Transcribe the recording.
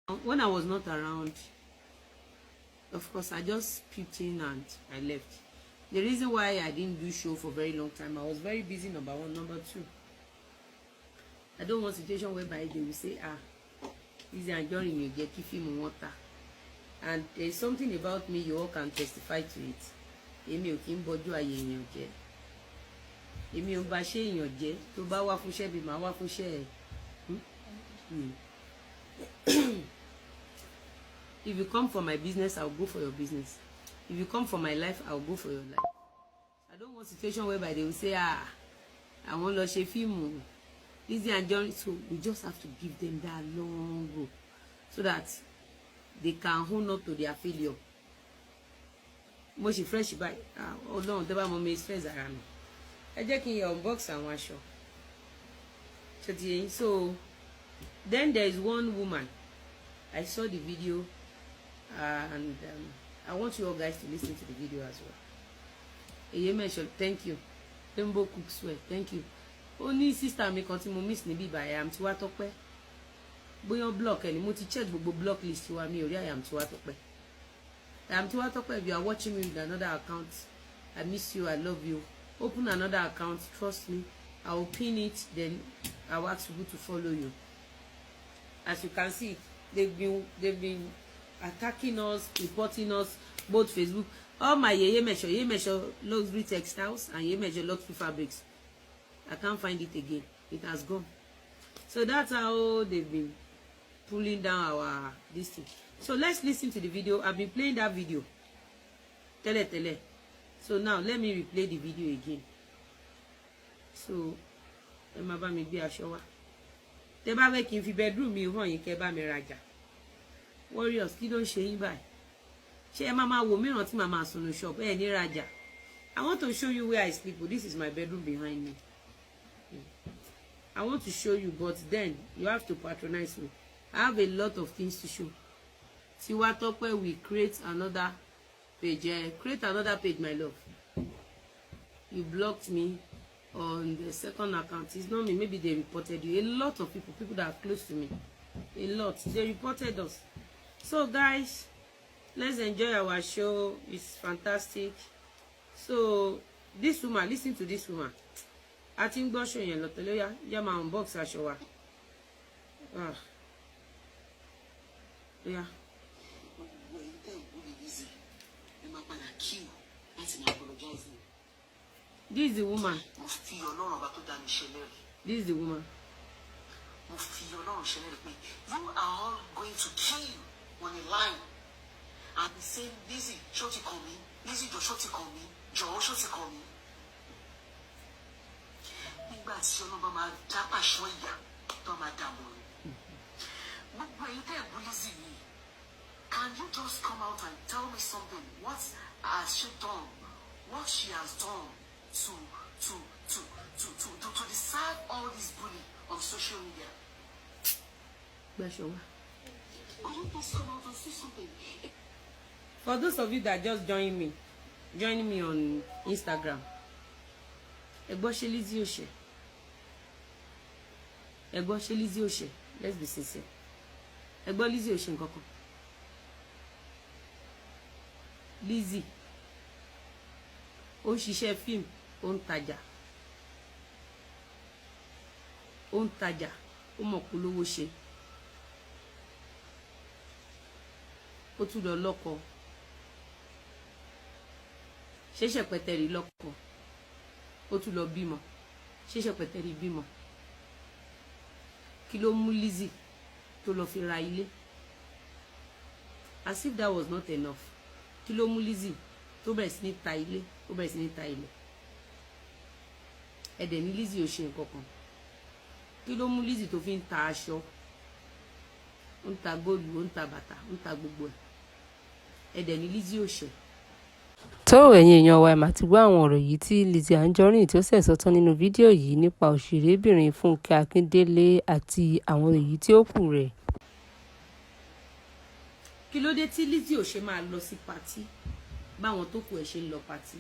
When I was not around, of course, I just peeped in and I left. The reason why I didn't do show for very long time, I was very busy, number one. Number two, I don't want situation whereby they will say, "Ah, Lizzy Anjorin ò jẹ́ kí fíìmù wọn ta." And there is something about me, you all can testify to it. Èmi ò kí ń bọjú ayé èèyàn jẹ́. Èmi ò bá ṣe èèyàn jẹ́. Tó bá wá fúnṣẹ́ bí màá wá fúnṣẹ́ ẹ̀. If you come for my business, I will go for your business. If you come for my life, I will go for your life. I don't want situation whereby they will say, "Ah, àwọn lọ ṣe fíìmù Lizzy Anjorin." So we just have to give them that long rope so that they can own up to their failure. Mo ṣì fresh báyìí. Ah, Ọlọ́run, tẹ́ bá mọ mi stress ara mi. Ẹ jẹ́ kí n yẹ unbox àwọn aṣọ. Ṣé ti yẹn? So then there is one woman. I saw the video and I want you all guys to listen to the video as well. Eyemesho, thank you. Rainbow Cooks well, thank you. Ó ní sister mi kan tí mo miss níbí ìbàyà am Tiwa Tọ́pẹ́. Bóyá block ẹ ni. Mo ti check gbogbo block list wa, mi ò rí Àyàm Tiwa Tọ́pẹ́. Àyàm Tiwa Tọ́pẹ́, if you are watching me with another account, I miss you, I love you. Open another account, trust me. I will pin it, then I will ask people to follow you. As you can see, they've been attacking us, reporting us, both Facebook, all my Yeye Mesho, Yeye Mesho Luxury Textiles and Yeye Mesho Luxury Fabrics. I can't find it again. It has gone. So that's how they've been pulling down our this thing. So let's listen to the video. I've been playing that video. Tele tele. So now let me replay the video again. So ẹ máa bá mi gbé aṣọ wá. Tẹ́ bá fẹ́ kí n fi bedroom mi hàn yín, kẹ́ bá mi rajà. Warriors, kí ló ń ṣe yín báyìí? Ṣé ẹ máa máa wò mìíràn tí màá máa sùn ní shop ẹ ní rajà? I want to show you where I sleep. This is my bedroom behind me. I want to show you, but then you have to patronize me. I have a lot of things to show. Tiwa Tope will create another page. Create another page, my love. You blocked me on the second account. It's not me. Maybe they reported you. A lot of people, people that are close to me, a lot, they reported us. So guys, let's enjoy our show. It's fantastic. So this woman, listen to this woman. A ti ń gbọ́ show yẹn lọ tẹ́lẹ̀. Yá yá, máa unbox aṣọ wa. Ah, yá. Gbogbo ẹ̀yin tẹ́ ẹ̀ bully Lizzy, ẹ máa padà queue láti máa apologize ni. This is the woman. Mo fi Ọlọ́run ọba tó dá mi ṣẹlẹ́rìí. This is the woman. Mo fi Ọlọ́run ṣẹlẹ́rìí pé you are all going to queue on a line and be saying, "Lizzy, ṣó ti kàn mí? Lizzy, jọ, ṣó ti kàn mí? Jọ̀ọ́, ṣó ti kàn mí?" Nígbà tí Ọlọ́run bá máa dá pàṣọ ìyà tó máa dààmú rẹ̀, gbogbo ẹ̀yin tẹ́ ẹ̀ bú Lizzy yìí, can you just come out and tell me something? What has she done? What she has done to deserve all this bully on social media? Gbàṣọ wa. Could you please come out and say something? For those of you that just join me on Instagram, ẹ gbọ́, ṣé Lizzy ò ṣe? Ẹ gbọ́, ṣé Lizzy ò ṣe? Let's be sincere. Ẹ gbọ́, Lizzy ò ṣe nǹkan kan. Lizzy ó ń ṣiṣẹ́ fíìmù, ó ń tajà, ó ń tajà, ó mọ̀ polówó ṣe, ó tún lọ lọ́kọ. Ṣé Ṣẹpẹtẹrì lọ́kọ? Ó tún lọ bímọ. Ṣé Ṣẹpẹtẹrì bímọ? Kí ló mú Lizzy tó lọ fi ra ilé? As if that was not enough, kí ló mú Lizzy tó bẹ̀rẹ̀ sí ní ta ilé, ó bẹ̀rẹ̀ sí ní ta ilẹ̀? Ẹ̀dẹ̀ ní Lizzy ò ṣe nǹkan kan. Kí ló mú Lizzy tó fi ń ta aṣọ, ó ń ta góòlù, ó ń ta bàtà, ó ń ta gbogbo ẹ̀? Ẹ̀dẹ̀ ní Lizzy ò ṣe. Tó, ẹ̀yin èèyàn wa, ẹ̀ mà ti gbọ́ àwọn ọ̀rọ̀ yìí tí Lizzy Anjorin tí ó ṣẹ̀ sọ tán nínú fídíò yìí nípa òṣèrébìnrin Fúnkẹ́ Akíndélé àti àwọn èyí tí ó kù rẹ̀. Kí ló dé tí Lizzy ò ṣe máa lọ sí party báwọn tó kù ẹ̀ ṣe ń lọ party?